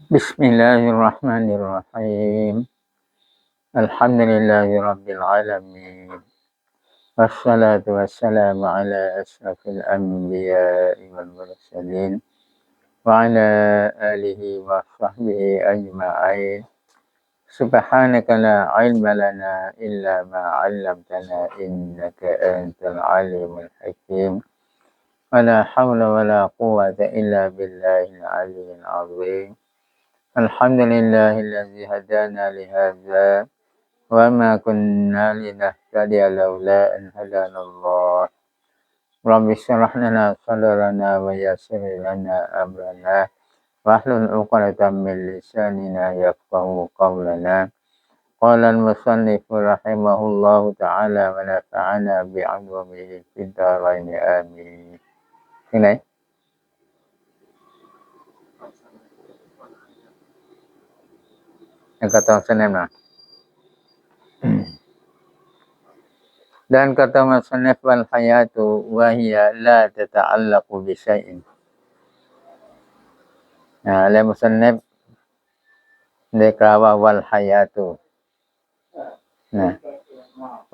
بسم الله الرحمن الرحيم. الحمد لله رب العالمين. والصلاة والسلام على أشرف الأنبياء والمرسلين وعلى آله وصحبه أجمعين. سبحانك لا علم لنا إلا ما علمتنا إنك أنت العليم الحكيم. ولا حول ولا قوة إلا بالله العلي العظيم. الحمد لله الذي هدانا لهذا وما كنا لنهتدي لولا أن هدانا الله. رب اشرح لنا صدرنا ويسر لنا أمرنا واحلل عقدة من لساننا يفقهوا قولنا. قال المصنف رحمه الله تعالى ونفعنا بعلومه في الدارين آمين. ເຖິງໃດ? ແລ້ວກໍຕ້ອງສະແນມນະ Dan kata musannif, "Wal hayatu wa hiya la tata'allaqu bi syai'in." ອາ ແລະ musannif ໄດ້ກ່າວວ່າ "Wal hayatu" ນະ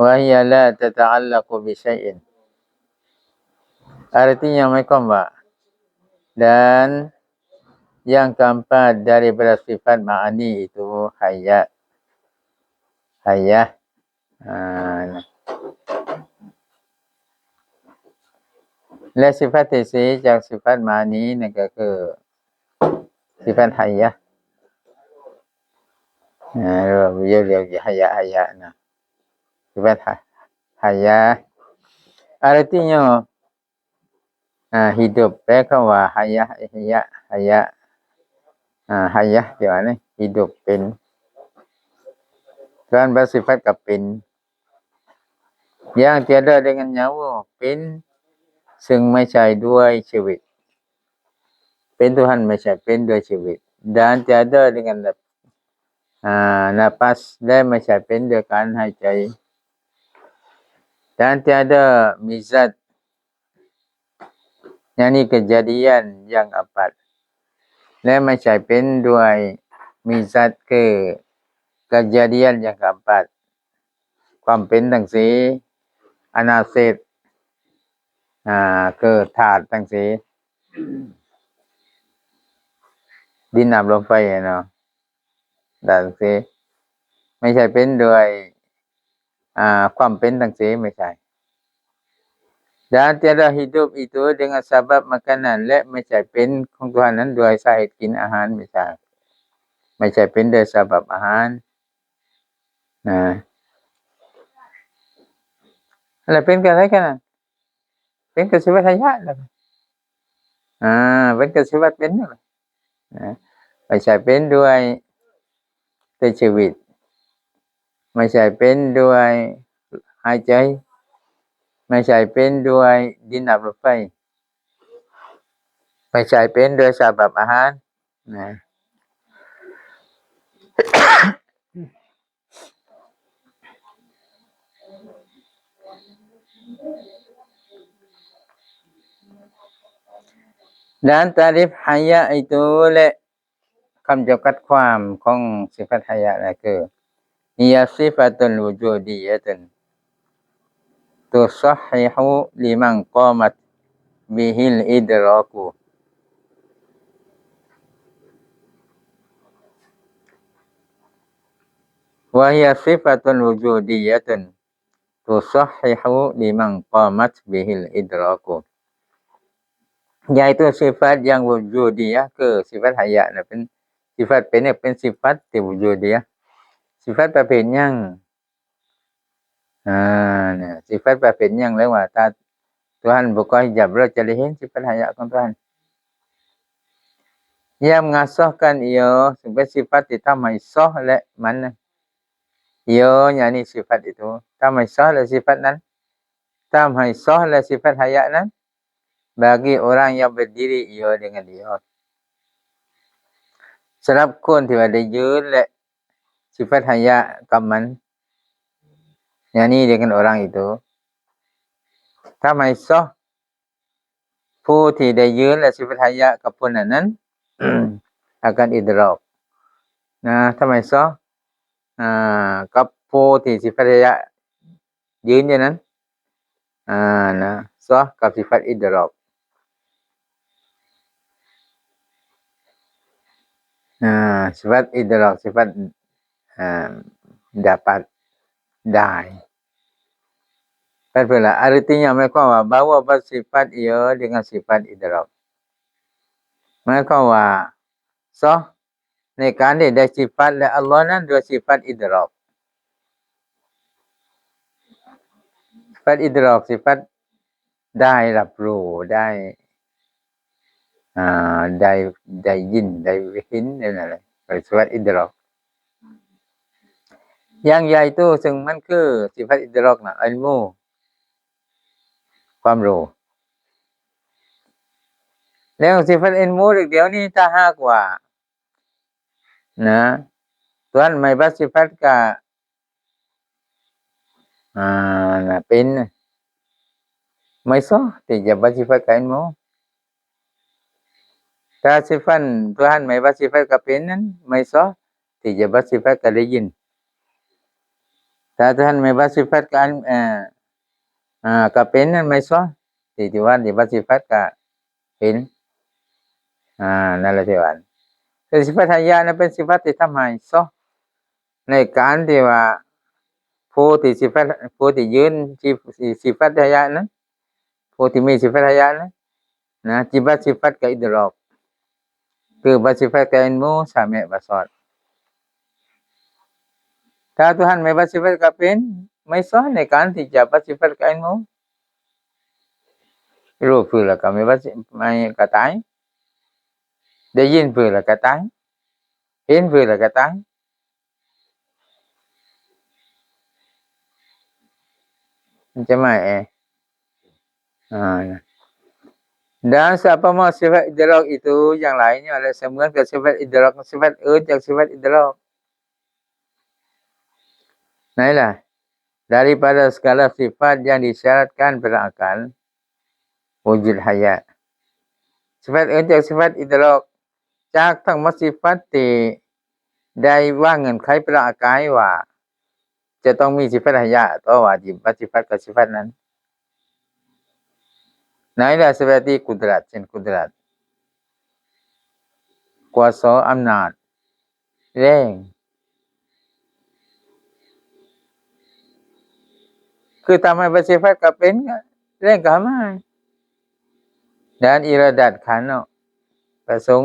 "wa hiya la tata'allaqu bi syai'in." Artinya ໝາຍຄວາມວ່າ Dan yang keempat daripada sifat ma'ani itu hayat, hayah. ອາ ແລະ ສິບຟັດທີສີ່ຈາກສິບຟັດມານີນັ້ນກໍຄືສິບຟັດໄຮຍະ ອາ ຮຽກ ຮຽກໄຮຍະ ໄຮຍະນະ ສິບຟັດໄຮຍະ ອາຣະຕິໂຍ ອາ ຮິດຸບ ແປຄຳວ່າໄຮຍະ ໄຮຍະ ໄຮຍະ ອາ ໄຮຍະ ທີ່ວ່ານີ້ ຮິດຸບ ເປັນ ສ່ວນບັດສິບຟັດກໍເປັນ ຢ່າງທີ່ເດີໄດ້ເງິນຍາວ ເປັນ ຊຶ່ງໄມ່ໃຊ່ດ້ວຍຊີວິດ ເປັນ Tuhan ໄມ່ໃຊ່ເປັນດ້ວຍຊີວິດ Dan tiada dengan naf-, ອາ nafas ແລະ ໄມ່ໃຊ່ເປັນດ້ວຍການຫາຍໃຈ Dan tiada mizat, yakni kejadian yang keempat ແລະ ໄມ່ໃຊ່ເປັນດ້ວຍ mizat ຄື kejadian yang keempat ຄວາມເປັນທັງສີ່ ອະນາເສດ ອາ ຄືທາດທັງສີ່ ດິນ ນ້ຳ ລົມ ໄຟ ເນາະ ທັງສີ່ ໄມ່ໃຊ່ເປັນດ້ວຍ ອາ ຄວາມເປັນທັງສີ່ ໄມ່ໃຊ່ Dan tiada hidup itu dengan sabab makanan ແລະ ໄມ່ໃຊ່ເປັນຂອງຕົວນັ້ນດ້ວຍສາເຫດກິນອາຫານ ໄມ່ໃຊ່ ໄມ່ໃຊ່ເປັນດ້ວຍສະບັບອາຫານ ນະ ແລ້ວເປັນກະໄດ້ກະນັ້ນ ເປັນກະສິບວັດໄຮຍະແລ້ວ ອາ ເປັນກະສິບວັດເປັນ ນະ ໄມ່ໃຊ່ເປັນດ້ວຍ ດ້ວຍຊີວິດ ໄມ່ໃຊ່ເປັນດ້ວຍຫາຍໃຈ ໄມ່ໃຊ່ເປັນດ້ວຍດິນ ນ້ຳ ລົມ ໄຟ ໄມ່ໃຊ່ເປັນດ້ວຍສະບັບອາຫານ ນະ Dan ta'rif hayat itu ແລະ ຄຳຈຳກັດຄວາມຂອງສິບຟັດໄຮຍະນັ້ນຄື Hiya sifatun wujudiyatun tusahhihu liman qamat bihil idraku. Wa hiya sifatun wujudiyatun tusahhihu liman qamat bihil idraku. Yaitu sifat yang wujudiyah ຄື sifat hayat ນະ ເປັນ sifat ເປັນ ເປັນ sifat ທີ່ wujudiyah. Sifat ປະເພດຫຍັງ? ອາ sifat ປະເພດຫຍັງ? ແລະວ່າ Tuhan buka hijab ເຮົາຈະໄດ້ເຫັນ sifat hayat ຂອງ Tuhan. Yang mengasahkan ia ຊຶ່ງເປັນ sifat ທີ່ທຳໃຫ້ sah ແລະ ມັນ ia yakni sifat itu ທຳໃຫ້ sah ແລະ sifat ນັ້ນ ທຳໃຫ້ sah ແລະ sifat hayat ນັ້ນ bagi orang yang berdiri ia dengan ia ສຳລັບຄົນທີ່ວ່າໄດ້ຢືນ ແລະ sifat hayat ກັບມັນ yakni dengan orang itu ທຳໃຫ້ sah ຜູ້ທີ່ໄດ້ຢືນ ແລະ sifat hayat ກັບຜູ້ນັ້ນນັ້ນ akan idrak ນະ ທຳໄມຊອ ອາ ກັບຜູ້ທີ່ຊິຟັດໄທຍະຢືນຢູ່ນັ້ນ ອາ ນະ ຊອ ກັບຊິຟັດອິດດຣອກ ອາ ຊິຟັດອິດດຣອກ ຊິຟັດ ອາ ດາປັດ ດາຍ ແປເພິ່ນລະ ອາຣິຕິຍະ ໝາຍຄວາມວ່າ ບາວະ ບັດຊິຟັດ ອີເອີ ເດງາ ຊິຟັດອິດດຣອກ ໝາຍຄວາມວ່າ ຊອ ໃນການທີ່ໄດ້ຊິຟັດ ແລະ ອັລລອຮ໌ນັ້ນດ້ວຍຊິຟັດອິດດຣອກ ຊິຟັດອິດດຣອກ ຊິຟັດໄດ້ຮັບຮູ້ ໄດ້ ອ່າ ໄດ້ ໄດ້ຍິນ ໄດ້ເຫັນ ແນວນັ້ນແຫຼະ ຊິຟັດອິດດຣອກ ຢ່າງໃຫຍ່ໂຕ ຊຶ່ງມັນຄືຊິຟັດອິດດຣອກນະ ອິນມູ ຄວາມຮູ້ ແລ້ວຊິຟັດອິນມູ ດຽວນີ້ ຖ້າຫາກວ່າ ນະ ຕົວຫັ້ນໄມບັດຊິຟັດກະ ອ່າ ນະ ເປັນ ໄມຊອ ທີ່ຈະບັດຊິຟັດກະອິນມູ ຖ້າຊິຟັນ ຕົວຫັ້ນໄມບັດຊິຟັດກະເປັນນັ້ນ ໄມຊອ ທີ່ຈະບັດຊິຟັດກະໄດ້ຍິນ ຖ້າຕົວຫັ້ນໄມບັດຊິຟັດກະ ເອີ ອາ ກະເປັນນັ້ນ ໄມຊອ ທີ່ ທີ່ວ່າ ທີ່ບັດຊິຟັດກະ ເຫັນ ອ່າ ນັ້ນລະທີ່ວ່າ ແຕ່ຊິຟັດໄທຍະນັ້ນເປັນຊິຟັດທີ່ທຳໃຫ້ຊອ ໃນການທີ່ວ່າ ຜູ້ທີ່ຊິຟັດ ຜູ້ທີ່ຢືນ ຊິ ຊິ ຊິຟັດໄທຍະນັ້ນ ຜູ້ທີ່ມີຊິຟັດໄທຍະນັ້ນ ນະ ຈິບັດຊິຟັດກະອິດດຣອກ ຄືບັດຊິຟັດກະອິນມູ ສາແມະ ບັດຊອດ ຖ້າຕົວຫັ້ນໄມບັດຊິຟັດກະເປັນ ໄມຊອດ ໃນການທີ່ຈະບັດຊິຟັດກະອິນມູ ຮູ້ຟື້ນລະກະໄມບັດຊິ ໄມກະຕາຍ ໄດ້ຍິນຟື້ນລະກະຕາຍ ເຫັນຟື້ນລະກະຕາຍ ມັນຈະມາແອ ອ່າ Dan seumpama sifat idrak itu yang lainnya adalah semerupa sifat idrak, sifat ອື່ນຈາກຊິຟັດອິດດຣອກ Nah, inilah, daripada segala sifat yang disyaratkan pada akal, wujud hayat. ຊິຟັດອື່ນຈາກຊິຟັດອິດດຣອກ ຈາກທັງໝົດຊິຟັດທີ່ໄດ້ວາງເງື່ອນໄຂປະອາກາຍວ່າ ຈະຕ້ອງມີຊິຟັດໄທຍະ ຕໍ່ວ່າຊິມາຊິຟັດກັບຊິຟັດນັ້ນ Nah, inilah seperti kudrat, ເຊັ່ນ kudrat, ກວາສາອຳນາດ ແຮງ ຄືຕາມໃຫ້ບັດຊິຟັດກໍເປັນ ແຮງກໍມາ Dan iradat ຂັນເນາະ ປະສົງ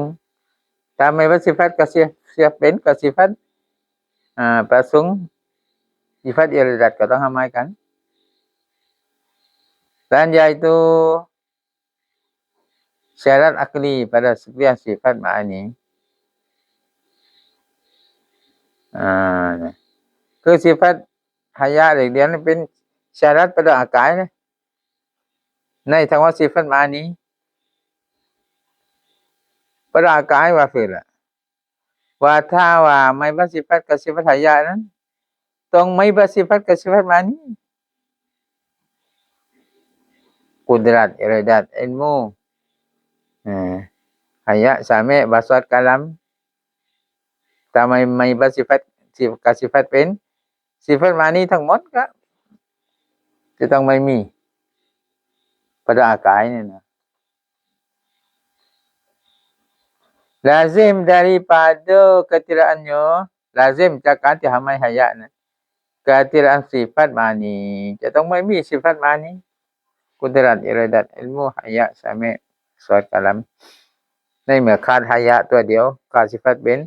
ຕາມໃຫ້ບັດຊິຟັດກໍຊິ ຊິເປັນກໍຊິຟັດ ອ່າ ປະສົງ ຊິຟັດ iradat ກໍຕ້ອງຫາມາຍກັນ Dan yaitu syarat aqli pada setiap sifat ma'ani. ອ່າ ຄືຊິຟັດໄທຍະເດ ເປັນຊາຣັດປະອາກາຍນະ ໃນທັງວ່າຊິຟັດມານີ ປະອາກາຍວ່າເພິ່ນລະ ວ່າຖ້າວ່າໄມບັດຊິຟັດກັບຊິຟັດໄທຍະນັ້ນ ຕ້ອງໄມບັດຊິຟັດກັບຊິຟັດມານີ kudrat, iradat, ilmu, ເອີ ໄທຍະ, ສາແມະ, ບັດຊອດ, ກະລຳ ຕາມໃໝ່ ໃໝ່ບັດຊິຟັດ ຊິ ກະຊິຟັດເປັນ ຊິຟັດມານີທັງໝົດກະ ຈະຕ້ອງໄມ່ມີ ປະອາກາຍນີ້ນະ lazim daripada ketidakannya, lazim ຈາກການທີ່ເຮົາໄມ່ໄທຍະນະ ketidakan sifat ma'ani ຈະຕ້ອງໄມ່ມີຊິຟັດມານີ kudrat, iradat, ilmu, haya, sami, basar, kalam. ໃນເມື່ອຂາດໄທຍະຕົວດຽວ ຂາດຊິຟັດເປັນ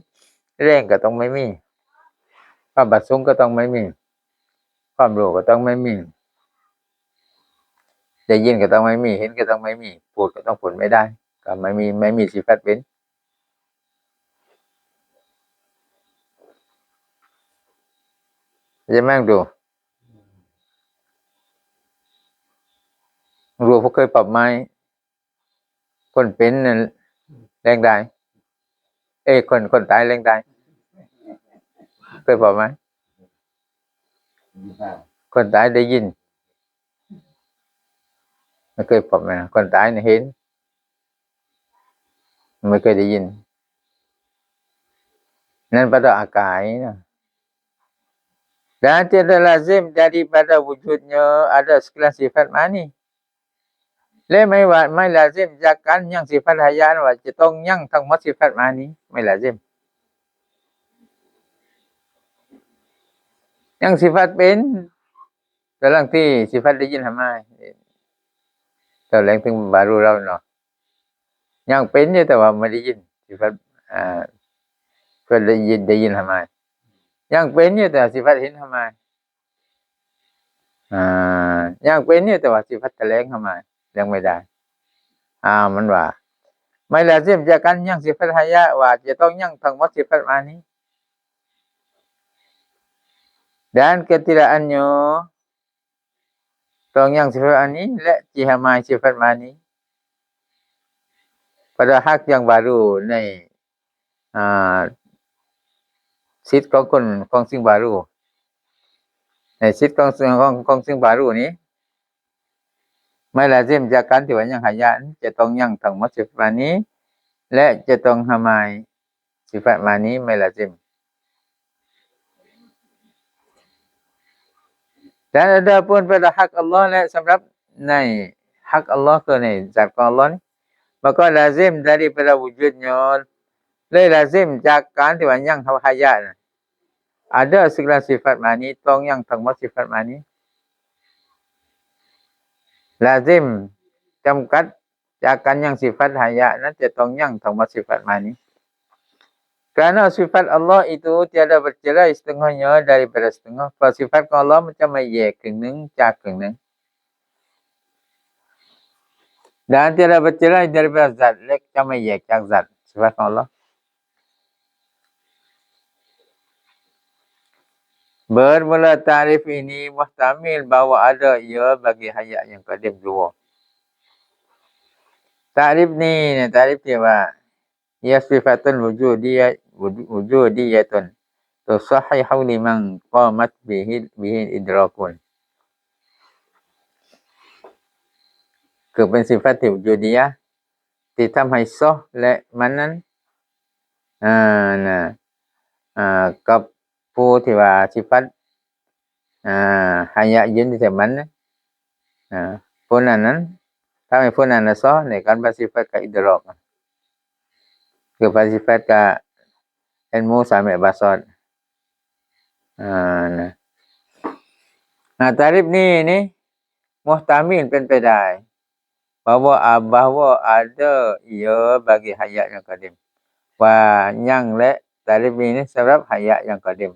ແຮງກໍຕ້ອງໄມ່ມີ ຄວາມປະສົງກໍຕ້ອງໄມ່ມີ ຄວາມຮູ້ກໍຕ້ອງໄມ່ມີ ໄດ້ຍິນກໍຕ້ອງໄມ່ມີ ເຫັນກໍຕ້ອງໄມ່ມີ ພູດກໍຕ້ອງພູດໄມ່ໄດ້ ກໍໄມ່ມີ ໄມ່ມີຊິຟັດເປັນ ຈະແມ່ນດູ ຮູ້ບໍ່ເຄີຍປັບໄມ້ ຄົນເປັນນັ້ນແຮງໄດ້ ເອີ ຄົນ ຄົນຕາຍແຮງໄດ້ ເຄີຍປັບໄມ້ ຄົນຕາຍໄດ້ຍິນ ບໍ່ເຄີຍພົບນະ ຄົນຕາຍນະເຫັນ ບໍ່ເຄີຍໄດ້ຍິນ Nan pada akai na. Dan tiada lazim daripada wujudnya ada sekalian sifat ma'ani. ແລະ ໄມ່ວ່າ ໄມ່ລາຊິມຈາກການຍັງສິຟັດໄຫຍະນັ້ນວ່າຈະຕ້ອງຍັງທັງໝົດສິຟັດມານີ ໄມ່ລາຊິມ. ຍັງສິຟັດເປັນ ຕະຫຼັງທີ່ສິຟັດໄດ້ຍິນຫາມາຍ ຕະແຫຼງເຖິງບາຣູເຮົາເນາະ ຍັງເປັນຢູ່ແຕ່ວ່າບໍ່ໄດ້ຍິນ ສິຟັດ ອ່າ ເພິ່ນໄດ້ຍິນ ໄດ້ຍິນຫາມາຍ ຍັງເປັນຢູ່ແຕ່ວ່າສິຟັດເຫັນຫາມາຍ. ອ່າ ຍັງເປັນຢູ່ ແຕ່ວ່າສິຟັດຕະແຫຼງເຂົ້າມາ ຍັງໄມ່ໄດ້ ອ່າ ມັນວ່າ ໄມ່ລາຊິມຈາກການຍັງສິຟັດໄຫຍະວ່າຈະຕ້ອງຍັງທັງໝົດສິຟັດມານີ dan ketidakannya ຕ້ອງຍັງສິຟັດມານີ ແລະ ຊິຫາມາຍສິຟັດມານີ pada hak yang baru ໃນ ອ່າ ສິດຂອງຄົນ ຂອງສິ່ງບາຣູ ໃນສິດຂອງ ຂອງ ຂອງສິ່ງບາຣູນີ້ ໄມ່ລາຊິມຈາກການທີ່ວ່າຍັງໄຫຍະ ຈະຕ້ອງຍັງທັງໝົດສິຟັດມານີ ແລະ ຈະຕ້ອງຫາມາຍສິຟັດມານີ ໄມ່ລາຊິມ. Dan adapun pada hak Allah ແລະ ສຳລັບໃນ hak Allah ຄືໃນສັດຂອງ Allah ນີ້ maka lazim daripada wujudnya ເລີຍລາຊິມຈາກການທີ່ວ່າຍັງເຮົາໄຫຍະນະ ada sekalian sifat ma'ani ຕ້ອງຍັງທັງໝົດສິຟັດມານີ ລາຊິມຈຳກັດຈາກການຍັງສິຟັດໄຫຍະນັ້ນຈະຕ້ອງຍັງທັງໝົດສິຟັດມານີ Kerana sifat Allah itu tiada bercerai setengahnya daripada setengah ເພາະສິຟັດຂອງ Allah ມັນຈະໄມ່ແຍກເຄິ່ງໜຶ່ງຈາກເຄິ່ງໜຶ່ງ Dan tiada bercerai daripada zat ແລະ ຈະໄມ່ແຍກຈາກ zat ສິຟັດຂອງ Allah. Bermula ta'rif ini muhtamil bahawa ada ia bagi hayat yang qadim jua. Ta'rif ni, ta'rif ທີ່ວ່າ هي صفة وجودية، وجودية تصحح لمن قام به، به إدراك. ຄືເປັນສິຟັດທີ່ວະຈູດດີຍະ ທີ່ທຳໃຫ້ຊອ ແລະ ມັນນັ້ນ ເອີ ນະ ເອີ ກັບຜູ້ທີ່ວ່າສິຟັດ ເອີ ໄຫຍະຢືນຢູ່ໃສ່ມັນນະ ເອີ ຜູ້ນັ້ນນັ້ນ ທຳໃຫ້ຜູ້ນັ້ນນະຊອ ໃນການປະຕິບັດກັບອິດດຣອກ ຄືປະຕິບັດກັບເຫັນໝູ່ສາມແຍກບາຊອດ ອາ ນະ ອາ ຕາຣິບນີ້ນີ້ ມຸຮຕາມິນ ເປັນໄປໄດ້ ບາວາ ອາ ບາວາ ອາເດີ ເອີ ບາກີ ໄຫຍະ ຍັງກະດິມ ວ່າຍັງ ແລະ ຕາຣິບນີ້ນີ້ ສຳລັບໄຫຍະ ຍັງກະດິມ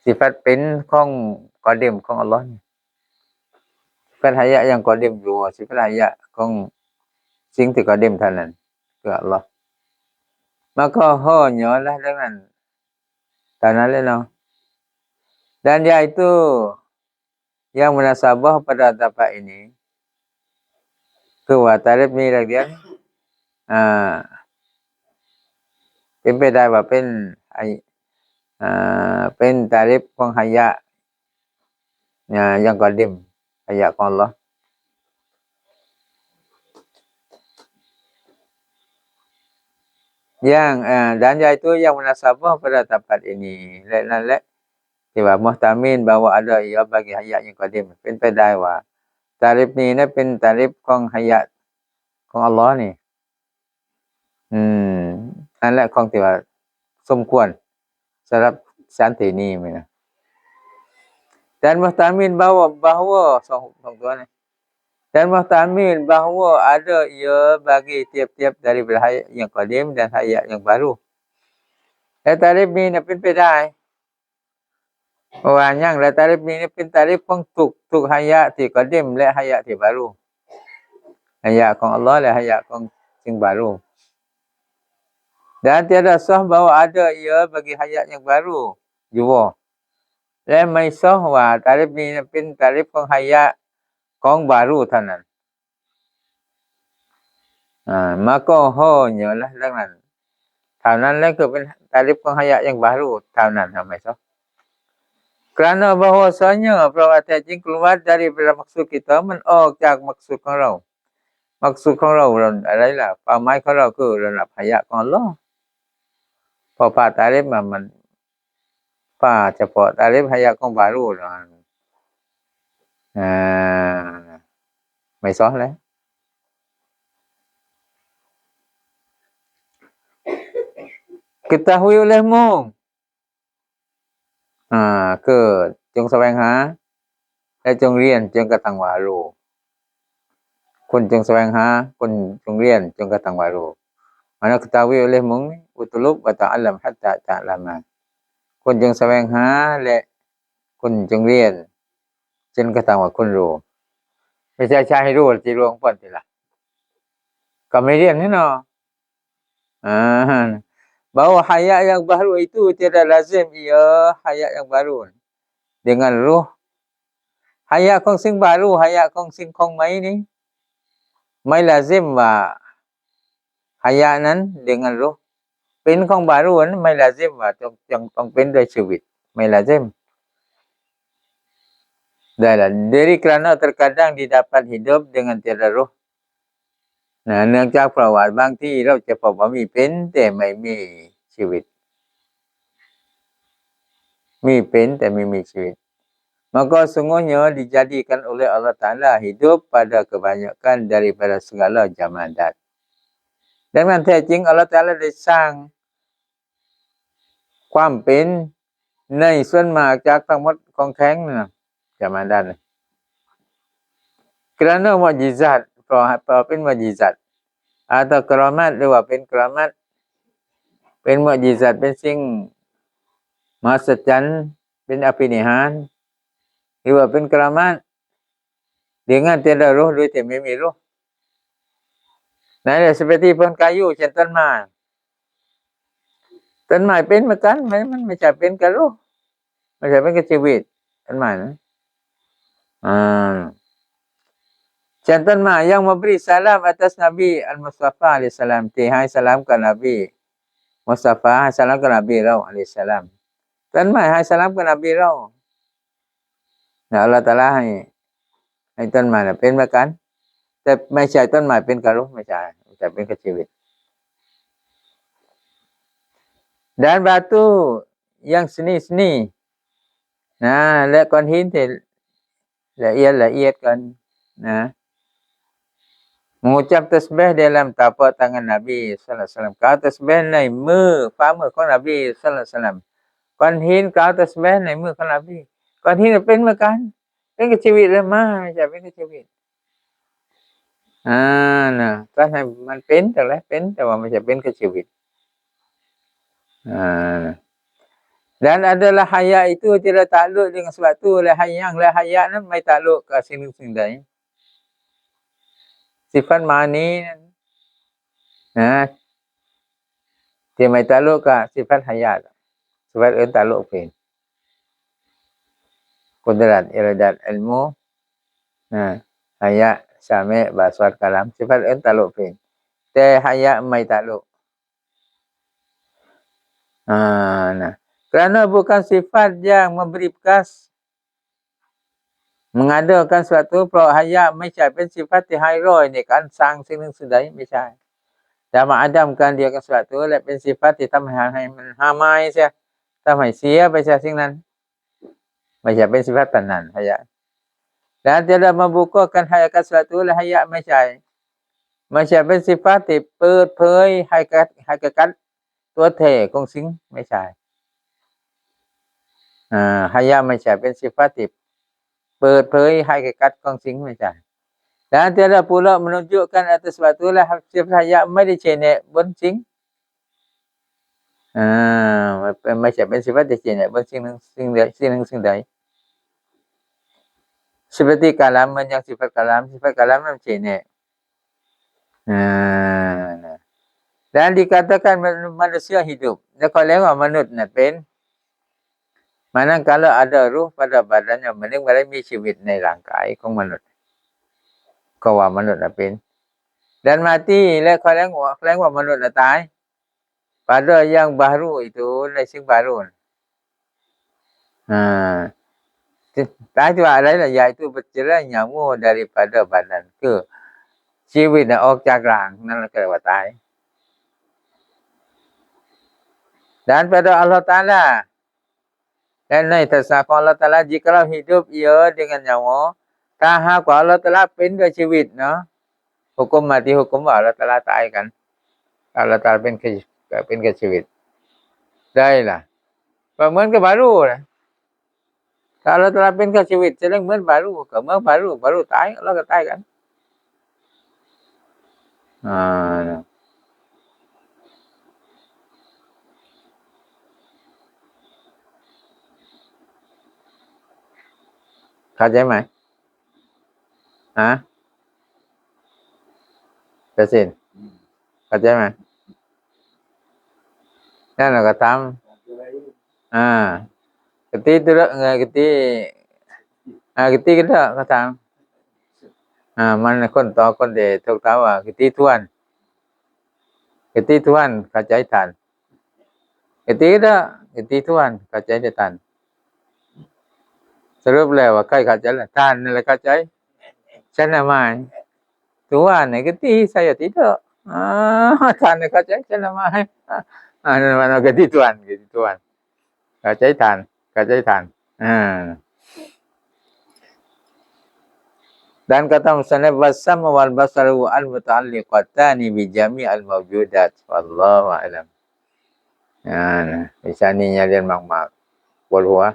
ສິຟັດເປັນຂອງກະດິມຂອງອັລລອຮ ສິຟັດໄຫຍະ ຍັງກະດິມຢູ່ ສິຟັດໄຫຍະຂອງສິ່ງທີ່ກະດິມເທົ່ານັ້ນ ຄືອັລລອຮ ມາກະຮອນຍ້ອນລະ ດັ່ງນັ້ນ ເທົ່ານັ້ນແຫຼະເນາະ dan yaitu yang munasabah pada tapat ini ຄືວ່າຕາຣິບນີ້ ແລະ ດຽວ ອາ ເປັນໄປໄດ້ວ່າເປັນ ອາ ເປັນຕາຣິບຂອງໄຫຍະ ອາ ຍັງກະດິມ ໄຫຍະຂອງອັລລອຮ yang ອາ dan yaitu yang munasabah pada tapat ini ແລະ ນັ້ນແຫຼະ ທີ່ວ່າມຸຮຕາມິນ ບາວາ ອາເດີ ເອີ ບາກີ ໄຫຍະ ຍັງກະດິມ ເປັນໄປໄດ້ວ່າ ຕາຣິບນີ້ນະ ເປັນຕາຣິບຂອງໄຫຍະ ຂອງອັລລອຮນີ້ ອືມ ນັ້ນແຫຼະ ຂອງທີ່ວ່າສົມຄວນສຳລັບສັນເຕນີແມ່ນນະ dan muhtamil bahwa, bahwa ສອງ ສອງຕົວນີ້ dan muhtamil bahwa ada ia bagi tiap-tiap daripada hayat yang qadim dan hayat yang baru ແລະ ຕາຣິບນີ້ນະ ເປັນໄປໄດ້ ເພາະວ່າຍັງ ແລະ ຕາຣິບນີ້ເປັນຕາຣິບຂອງທຸກ ທຸກໄຫຍະທີ່ກະດິມ ແລະ ໄຫຍະທີ່ບາຣູ ໄຫຍະຂອງອັລລອຮ ແລະ ໄຫຍະຂອງສິ່ງບາຣູ dan tiada sah bahwa ada ia bagi hayat yang baru jua ແລະ ໄມ່ຊອກວ່າຕາຣິບນີ້ເປັນຕາຣິບຂອງໄຫຍະຂອງບາຣູເທົ່ານັ້ນ ອາ maka hanya lah ດັ່ງນັ້ນ ເທົ່ານັ້ນແຫຼະ ຄືເປັນຕາຣິບຂອງໄຫຍະ ຍັງບາຣູເທົ່ານັ້ນ ເຮົາໄມ່ຊອກ kerana bahwasanya ເພາະວ່າແທ້ຈິງ keluar daripada maksud kita ມັນອອກຈາກມັກສຸດຂອງເຮົາ ມັກສຸດຂອງເຮົາ ອະໄລລະ ເປົ້າໝາຍຂອງເຮົາຄືລະດັບໄຫຍະຂອງອັລລອຮ ເ ພາະພະຕາເລັບມັນ ພະສະເພາະຕາເລັບ ຮາຍາຂອງບາຣູນ ອາ ໄມ່ສອນແລ້ວ. Ketahuilah mung. ອາ ຄື ຈົ່ງສະແຫວງຫາ ແລະ ຈົ່ງລຽນ ຈົນກະທັ່ງວ່າຮູ້. ຄຸນຈົ່ງສະແຫວງຫາ, ຄຸນຈົ່ງລຽນ ຈົນກະທັ່ງວ່າຮູ້. Makna ketahuilah mung ni, utlub wa ta'allam hatta ta'lama. ຄຸນຈົ່ງສະແຫວງຫາ ແລະ ຄຸນຈົ່ງລຽນ ຈົນກະທັ່ງວ່າຄຸນຮູ້. ໄມ່ໃຊ່ໃຊ້ໃຫ້ຮູ້ ຊິຮູ້ຂອງເພິ່ນຕິລະ? ກໍໄມ່ລຽນແນ່ເນາະ. ອາ bahwa haya yang baru itu tidak lazim ia haya yang baru dengan roh. Haya ຂອງສິ່ງບາຣູ, haya ຂອງສິ່ງຂອງໃໝ່ນີ້ ໄມ່ລາຊິມວ່າ haya ນັ້ນ dengan roh ເປັນຂອງບາຣູນ ໄມ່ລາຊິມວ່າຕ້ອງ ຕ້ອງ ຕ້ອງເປັນດ້ວຍຊີວິດ ໄມ່ລາຊິມ. Dailah, diri kerana terkadang didapat hidup dengan tiada roh. ນະ ເນື່ອງຈາກເພາະວ່າບາງທີເຮົາຈະພົບວ່າມີເປັນແຕ່ໄມ່ມີຊີວິດ, ມີເປັນແຕ່ໄມ່ມີຊີວິດ. Maka sungguhnya dijadikan oleh Allah Taala hidup pada kebanyakan daripada segala jamadat. ດັ່ງນັ້ນແທ້ຈິງ ອັລລາຮຕະອາລາໄດ້ສ້າງ ຄວາມເປັນໃນສ່ວນມາກຈາກທັງໝົດຂອງແຂງນັ້ນນະ ຈາມາດານ ກະລານະມຸອະຈິຊັດ ເພາະ ເພາະເປັນມຸອະຈິຊັດ ອາຕາກະຣາມັດ ຫຼືວ່າເປັນກະຣາມັດ ເປັນມຸອະຈິຊັດ ເປັນສິ່ງມະຫັດສະຈັນ ເປັນອະພິນິຫານ ຫຼືວ່າເປັນກະຣາມັດ Dengan tiada roh, ໂດຍທີ່ໄມ່ມີໂຣ. ນັ້ນແຫຼະ ເປັນເຫດໃຫ້ເພິ່ນກາຍຢູ່ ເຊັ່ນຕົ້ນໄມ້ ຕົ້ນໄມ້ເປັນເໝືອນກັນ ມັນ ມັນໄມ່ໃຊ່ເປັນກັບໂຣ ໄມ່ໃຊ່ເປັນກັບຊີວິດ ຕົ້ນໄມ້ນະ ອາ ເຊັ່ນຕົ້ນໄມ້ yang memberi salam atas Nabi Al-Mustafa alaihi salam ທີ່ໃຫ້ສະລາມກັບນະບີມຸສຕາຟາ ໃຫ້ສະລາມກັບນະບີເຮົາ ອາໄລຮິສະລາມ ຕົ້ນໄມ້ໃຫ້ສະລາມກັບນະບີເຮົາ ນະ ອັລລາຮຕະອາລາໃຫ້ ໃຫ້ຕົ້ນໄມ້ນະເປັນເໝືອນກັນ ແຕ່ໄມ່ໃຊ່ຕົ້ນໄມ້ເປັນກັບໂຣ ໄມ່ໃຊ່ ໄມ່ໃຊ່ເປັນກັບຊີວິດ dan batu yang seni-seni ນະ ແລະ ກ້ອນຫີນທີ່ລະອຽດ ລະອຽດກ່ອນນະ mengucap tasbih dalam tapak tangan Nabi sallallahu alaihi wasallam ກ່າວຕັດສະບີໃນມື ຝ່າມືຂອງນະບີ sallallahu alaihi wasallam ກ້ອນຫີນກ່າວຕັດສະບີໃນມືຂອງນະບີ ກ້ອນຫີນເປັນເໝືອນກັນ ເປັນກັບຊີວິດ ແລະ ມາຈະເປັນກັບຊີວິດ ອາ ນະ ກໍໃຫ້ມັນເປັນຈັ່ງໃດເປັນ ແຕ່ວ່າມັນຈະເປັນກັບຊີວິດ ອາ dan adalah haya itu tidak takluk dengan sesuatu ແລະ haya ແລະ haya ນັ້ນໄມ່ຕະລຸກກັບສິ່ງໜຶ່ງສິ່ງໃດ sifat ma'ani ນັ້ນນະ ທີ່ໄມ່ຕະລຸກກັບ sifat haya ຊິເອີ້ນຕະລຸກເປັນ qudrat iradat ilmu ນະ haya sami' basar kalam ຊິເອີ້ນຕະລຸກເປັນ ແຕ່ haya ໄມ່ຕະລຸກ ອາ ນະ kerana bukan sifat yang memberi bekas mengadakan sesuatu ເພາະ haya ໄມ່ໃຊ່ເປັນສິບາດທີ່ໃຫ້ລອຍໃນການສ້າງສິ່ງໜຶ່ງສິ່ງໃດ ໄມ່ໃຊ່ dan ma'adamkan dia akan sesuatu ແລະ ເປັນສິບາດທີ່ທຳໃຫ້ ໃຫ້ມັນຫາມາຍເສຍ ທຳໃຫ້ເສຍໄປເສຍສິ່ງນັ້ນ ໄມ່ໃຊ່ເປັນສິບາດປານນັ້ນ haya dan tidak membukakan hakikat sesuatu ແລະ haya ໄມ່ໃຊ່ ໄມ່ໃຊ່ເປັນສິບາດທີ່ເປີດເຜີຍ hakikat hakikat ຕົວແທ້ຂອງສິ່ງ ໄມ່ໃຊ່ ອາ haya ໄມ່ໃຊ່ເປັນສິບາດທີ່ເປີດເຜີຍ hakikat ຂອງສິ່ງ ໄມ່ໃຊ່ dan tidak pula menunjukkan atas sesuatu ແລະ sifat haya ໄມ່ໄດ້ຊີ້ແນະບົນສິ່ງ ອາ ໄມ່ໃຊ່ເປັນສິບາດທີ່ຊີ້ແນະບົນສິ່ງໜຶ່ງສິ່ງໃດ ສິ່ງໜຶ່ງສິ່ງໃດ seperti kalam ເໝືອນຢ່າງ sifat kalam sifat kalam ນັ້ນຊີ້ແນະ ອາ ນະ dan dikatakan manusia hidup ແລະ ເຂົາເອີ້ນວ່າມະນຸດນະເປັນ manakala ada ruh pada badannya ໝາຍເຖິງວ່າໄດ້ມີຊີວິດໃນຮ່າງກາຍຂອງມະນຸດ ເຂົາວ່າມະນຸດນະເປັນ dan mati ແລະ ເຂົາເອີ້ນວ່າ ເຂົາເອີ້ນວ່າມະນຸດນະຕາຍ pada yang baru itu ໃນສິ່ງບາຣູນ ອາ ຕາຍທີ່ວ່າອະໄລລະ yaitu bercerai nyawa daripada badan ຄືຊີວິດນະອອກຈາກຮ່າງ ນັ້ນລະກໍເອີ້ນວ່າຕາຍ Dan pada Allah Taala. Dan ໃນທັດສະນະຂອງ Allah Taala, jikalau hidup ia dengan nyawa, ຖ້າຫາກວ່າ Allah Taala ເປັນດ້ວຍຊີວິດເນາະ, hukum mati, ຫຸກຄຸມວ່າ Allah Taala ຕາຍກັນ, Allah Taala ເປັນ ເປັນກັບຊີວິດ ໄດ້ລະ, ກໍເໝືອນກັບ baru ນະ. ຖ້າ Allah Taala ເປັນກັບຊີວິດ, ສະແດງເໝືອນ baru, ກໍເໝືອນ baru, baru ຕາຍ, Allah ກໍຕາຍກັນ. ອ່າ ເຂົ້າໃຈໄໝ? ຮະ? ຕາສິນ ເຂົ້າໃຈໄໝ? ນັ້ນລະກໍຖາມ ອ່າ ກະຕິຕຸລະ ເອີ ກະຕິ ອ່າ ກະຕິກະເດາະ ກໍຖາມ ອ່າ ມັນຄົນຕໍ່ຄົນເດ ຖືກຖາມວ່າ ກະຕິທວນ ກະຕິທວນ ເຂົ້າໃຈທ່ານ ກະຕິກະເດາະ ກະຕິທວນ ເຂົ້າໃຈແຕ່ທ່ານ. ສະຫຼຸບແລ້ວວ່າໃຜເຂົ້າໃຈລະ? ທ່ານນັ້ນແຫຼະເຂົ້າໃຈ ຊັ້ນນະໝາຍ Tuan ni keti, saya tidak. Ah, tuan ni kacai saya nama. Ah, nama keti tuan, keti tuan. Kacai tan, kacai tan. Ah. Dan kata musannif, "Was sam'u wal basaru al muta'alliqatani bi jami'il mawjudat." Wallahu a'lam. Ah, bisa ni nyalin mak-mak. Wal huwa.